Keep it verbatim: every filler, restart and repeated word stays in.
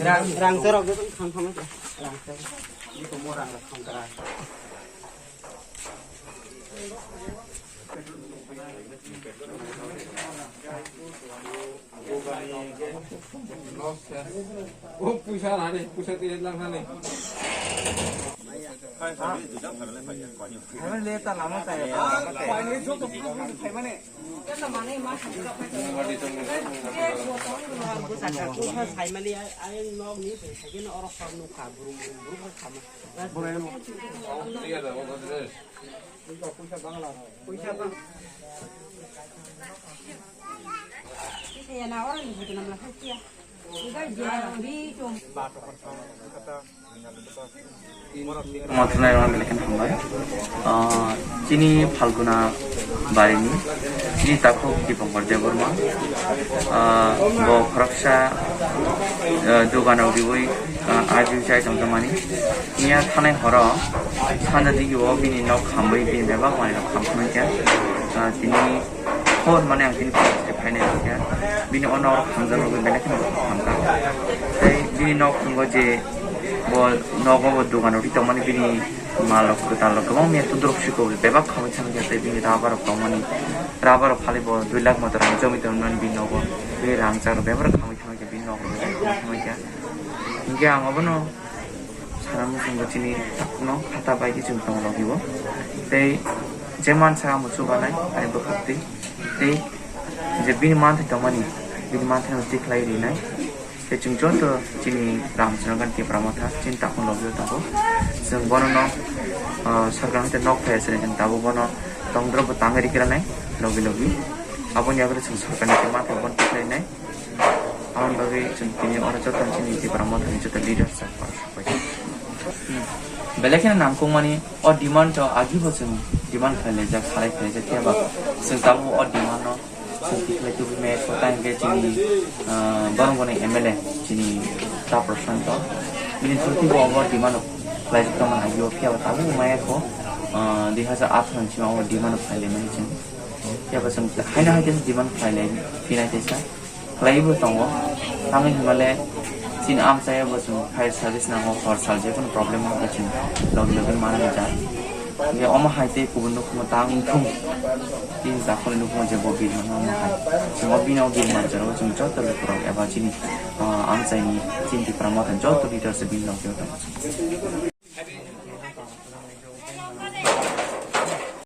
Rang, rang sorok de tong thang thang rang sorok. O puisa nani, puisa tiris lakh nani. Hai, hai, le ta lama ta ya. Saimali, ayang nok ni, saikeno orok kor nukha, burum, burum, burum, kama. Iya dah, mau terus. Mothwnai rok belai kheno hambai. Ah, chini Phalguna barini chini takhuk Dipankar Debbarma, ah, bo khoroksa, ah, dogano riwi, ah, ajiwi chai tongjakmani. Miya thanai horo sanja digi o bini nok hambai bini bebak manwi rok hamkhe mankha. Ah, tini hor mane ang tini phainai kha. Bini o nok hamjakmani belai kheno hamkha. Tei bini nok thwngo je bo nogo bo dogano ri tongmani bini mal rok kwtal rok kwbang miya tundrok siko bebak khamwi thangkha tei bini rubber rok tongmani rubber rok phali bo dui lakh motor rang jomwi tongmani bini nogo bini rangchak rok bebak khamwi thangkha bini nok rok bebak khamwi thangkha. Hinkhe ang obono sana muchungo chini takhukno khata bai khe chwng tongna logibo. Tei je mansa amo chubanai ani bwkhak twi. Tei je bini manthai tongmani, bini manthaino tikhlai rinai. Tei chwng joto chini Ramchandra Gandhi Tipra Motha chini takhuk logio tongo. Chwng bonono, ah, sarkar haste nok phai aswk chwng tabuk bono tongdorop bo tangwi rikranai logi logi. Aboni yagre chwng sarkarni tei manthai bono tikhlainai. Aboni bagwi chwng tini oro joto chini Tipra Mothani joto leaders rok pai. Belai kheno nangkukmani o demand rok agibo chwng demand khlailaijak, salai khlailaijak, phiya ba chwng tabuk o demand no chwng tikhlai tubui maya kho, tei hwnkhe chini, ah, borok boni M L A chini Ta Prashanto bini through teibo obo demand rok khlaijak tongmani agio, phiya ba tabuk maya kho, ah, dui hazar atharo ni simi obo demand rok khlailaimani chwng. Phiya ba chwng haino hai khe demand khlailai phinai teisa. Khlaiwi bo tongo. Tamni hwnba le chini amchai bo chwng fire service nango, hor sal je kono problem wngkha chwng logi logi manwi ja. Hwnkhe omo hai tei kubun nukhumo tang wngthung. Chini takhukni nukhumo je bo birman omo hai. Chwng o bini o birman jora o chwng joto lukurok eba chini, ah, amchaini chini Tipra Motha joto leaders bini logi o tongo.